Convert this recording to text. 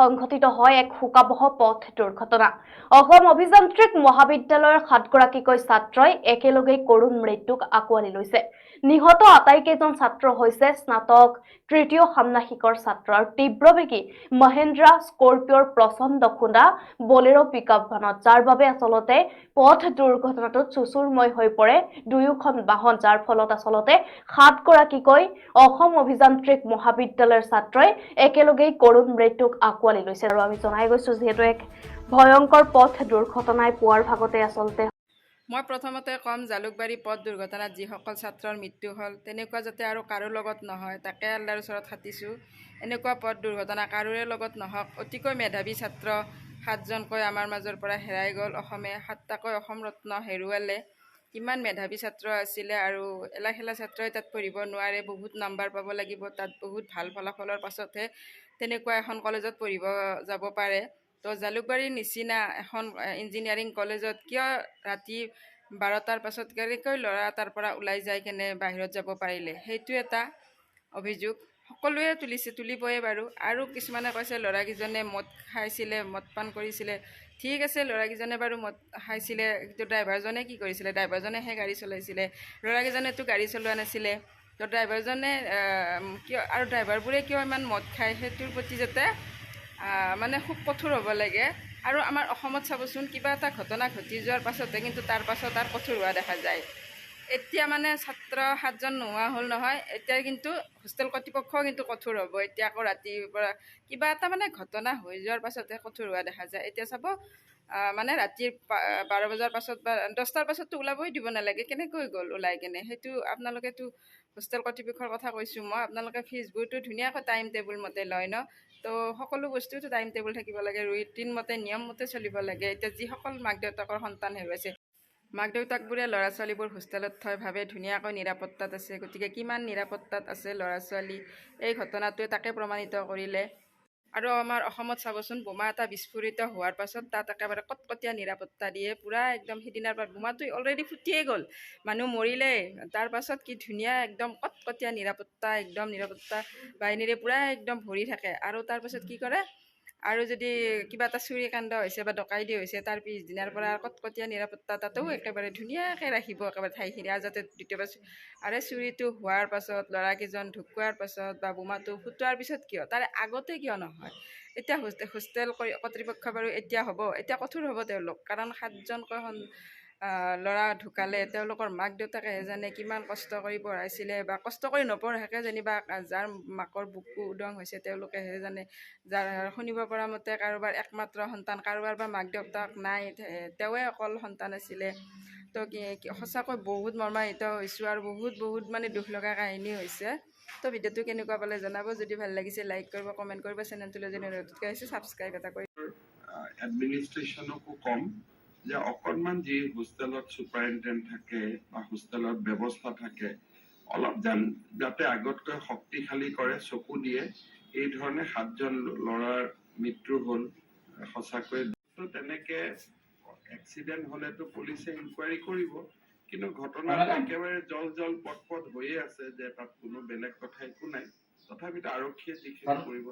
সংঘটিত হয় এক শোকাৱহ পথ দুৰ্ঘটনা। অসম অভিযান্ত্ৰিক মহাবিদ্যালয়ৰ 7গৰাকীকৈ ছাত্ৰই একেলগেই কৰুণ মৃত্যুক আঁকোৱালি লৈছে। নিহত আটাইকেইজন ছাত্ৰ হৈছে স্নাতক তৃতীয় ষান্মাসিকৰ ছাত্ৰ আৰু তীব্ৰবেগী মহেন্দ্ৰা স্কৰপিঅ'ৰ প্ৰচণ্ড খুন্দা বলেৰ' পিকআপ ভানত, যাৰ বাবে আচলতে পথ দুৰ্ঘটনাটোত চুচুৰময় হৈ পৰে দুয়োখন বাহন, যাৰ ফলত আচলতে 7গৰাকীকৈ অসম অভিযান্ত্ৰিক মহাবিদ্যালয়ৰ ছাত্ৰই একেলগেই কৰুণ মৃত্যুক আঁকোৱালি লৈছে। আৰু আমি জনাই গৈছো, যিহেতু এক ভয়ংকৰ পথ দুৰ্ঘটনাই পুৱাৰ ভাগতে আচলতে মই প্ৰথমতে ক'ম, জালুকবাৰী পথ দুৰ্ঘটনাত যিসকল ছাত্ৰৰ মৃত্যু হ'ল, তেনেকুৱা যাতে আৰু কাৰো লগত নহয়, তাকে আল্লাৰ ওচৰত খাটিছোঁ। এনেকুৱা পথ দুৰ্ঘটনা কাৰোৰে লগত নহওক। অতিকৈ মেধাৱী ছাত্ৰ 7জনকৈ আমাৰ মাজৰ পৰা হেৰাই গ'ল। অসমে 7টাকৈ অসম ৰত্ন হেৰুৱালে। কিমান মেধাৱী ছাত্ৰ আছিলে! আৰু এলাখেলা ছাত্ৰই তাত পঢ়িব নোৱাৰে। বহুত নাম্বাৰ পাব লাগিব তাত, বহুত ভাল ফলাফলৰ পাছতহে তেনেকুৱা এখন কলেজত পঢ়িব যাব পাৰে। তো জালুকবাৰীৰ নিচিনা এখন ইঞ্জিনিয়াৰিং কলেজত কিয় ৰাতি 12টাৰ পাছত কেনেকৈ ল'ৰা তাৰ পৰা ওলাই যায়, কেনে বাহিৰত যাব পাৰিলে, সেইটো এটা অভিযোগ সকলোৱে তুলিছে, তুলিবই বাৰু। আৰু কিছুমানে কৈছে ল'ৰাকেইজনে মদ খাইছিলে, মদ পান কৰিছিলে। ঠিক আছে, ল'ৰাকেইজনে বাৰু মদ খাইছিলে, কিন্তু ড্ৰাইভাৰজনে কি কৰিছিলে? ড্ৰাইভাৰজনেহে গাড়ী চলাইছিলে, ল'ৰাকেইজনেতো গাড়ী চলোৱা নাছিলে। তো ড্ৰাইভাৰজনে কিয় আৰু ড্ৰাইভাৰবোৰে কিয় ইমান মদ খায়, সেইটোৰ প্ৰতি যাতে মানে খুব কঠোৰ হ'ব লাগে। আৰু আমাৰ অসমত চাবচোন, কিবা এটা ঘটনা ঘটি যোৱাৰ পাছতে কিন্তু তাৰ পাছত আৰু কঠোৰ হোৱা দেখা যায়। এতিয়া মানে ছাত্ৰ 7জন নোহোৱা হ'ল নহয়, এতিয়া কিন্তু হোষ্টেল কৰ্তৃপক্ষও কিন্তু কঠোৰ হ'ব। এতিয়া আকৌ ৰাতিৰ পৰা কিবা এটা মানে ঘটনা হৈ যোৱাৰ পাছতহে কঠোৰ হোৱা দেখা যায়। এতিয়া চাব, মানে ৰাতিৰ 12 বজাৰ পাছত বা 10টাৰ পাছততো ওলাবই দিব নালাগে। কেনেকৈ গ'ল ওলাই কেনে, সেইটো আপোনালোকেতো, হোষ্টেল কৰ্তৃপক্ষৰ কথা কৈছোঁ মই, আপোনালোকে ফিজবোৰতো ধুনীয়াকৈ টাইম টেবুল মতে লয় ন? তো সকলো বস্তুতো টাইম টেবুল থাকিব লাগে, ৰুটিন মতে, নিয়ম মতে চলিব লাগে। এতিয়া যিসকল মাক দেউতাকৰ সন্তান হেৰুৱাইছে, মাক দেউতাকবোৰে ল'ৰা ছোৱালীবোৰ হোষ্টেলত থৈ ভাবে ধুনীয়াকৈ নিৰাপত্তাত আছে। গতিকে কিমান নিৰাপত্তাত আছে ল'ৰা ছোৱালী, এই ঘটনাটোৱে তাকে প্ৰমাণিত কৰিলে। আৰু আমাৰ অসমত চাবচোন, বোমা এটা বিস্ফোৰিত হোৱাৰ পাছত তাত একেবাৰে কটকটীয়া নিৰাপত্তা দিয়ে পূৰা একদম। সিদিনাৰ পৰা বোমাটো অলৰেডি ফুটিয়ে গ'ল, মানুহ মৰিলেই, তাৰ পাছত কি ধুনীয়া একদম কটকটীয়া নিৰাপত্তা, একদম নিৰাপত্তা বাহিনীৰে পূৰা একদম ভৰি থাকে। আৰু তাৰপাছত কি কৰে? আৰু যদি কিবা এটা চুৰি কাণ্ড হৈছে বা ডকাইতি হৈছে, তাৰ পিছদিনাৰ পৰা কটকটীয়া নিৰাপত্তা, তাতেও একেবাৰে ধুনীয়াকৈ ৰাখিব একেবাৰে ঠাইখিনি, আৰু যাতে দ্বিতীয়বাৰ। আৰে, চুৰিটো হোৱাৰ পাছত, ল'ৰাকেইজন ঢুকোৱাৰ পাছত বা বোমাটো ফুটোৱাৰ পিছত কিয়, তাৰে আগতে কিয় নহয়? এতিয়া হোষ্টেল কৰ্তৃপক্ষ বাৰু এতিয়া হ'ব, এতিয়া কঠোৰ হ'ব তেওঁলোক। কাৰণ 7জনকৈ ল'ৰা ঢুকালে, তেওঁলোকৰ মাক দেউতাকেহে জানে কিমান কষ্ট কৰি পঢ়াইছিলে বা কষ্ট কৰি নপঢ়াকৈ যেনিবা যাৰ মাকৰ বুকু উদং হৈছে, তেওঁলোকেহে জানে। যাৰ শুনিব পৰা মতে কাৰোবাৰ একমাত্ৰ সন্তান, কাৰোবাৰ বা মাক দেউতাক নাই, তেওঁৱে অকল সন্তান আছিলে। তো কি সঁচাকৈ বহুত মৰ্মাহিত হৈছোঁ আৰু বহুত বহুত মানে দুখ লগা কাহিনী হৈছে। তো ভিডিঅ'টো কেনেকুৱা পালে জনাব। যদি ভাল লাগিছে লাইক কৰিব, কমেণ্ট কৰিব। চেনেলটোলৈ যদি নতুনকৈ আহিছে, ছাবস্ক্ৰাইব এটা কৰিব। এডমিনিষ্ট্ৰেশ্যনকো ক'ম যে অকণমান যি হোষ্টেলত ছুপাৰিণ্টেণ্ডেণ্ট থাকে বা হোষ্টেলত ব্যৱস্থা থাকে, অলপ যেন যাতে আগতকৈ শক্তিশালী কৰে, চকু দিয়ে। এই ধৰণে 7জন ল'ৰাৰ মৃত্যু হ'ল, সঁচাকৈ তো তেনেকে এক্সিডেণ্ট হ'লেতো পুলিচে ইনকুৱাৰী কৰিব, কিন্তু ঘটনাটো একেবাৰে জল জল পট পট হৈয়ে আছে যে তাত কোনো বেলেগ কথা একো নাই। তথাপিতো আৰক্ষীয়ে যিখিনি কৰিব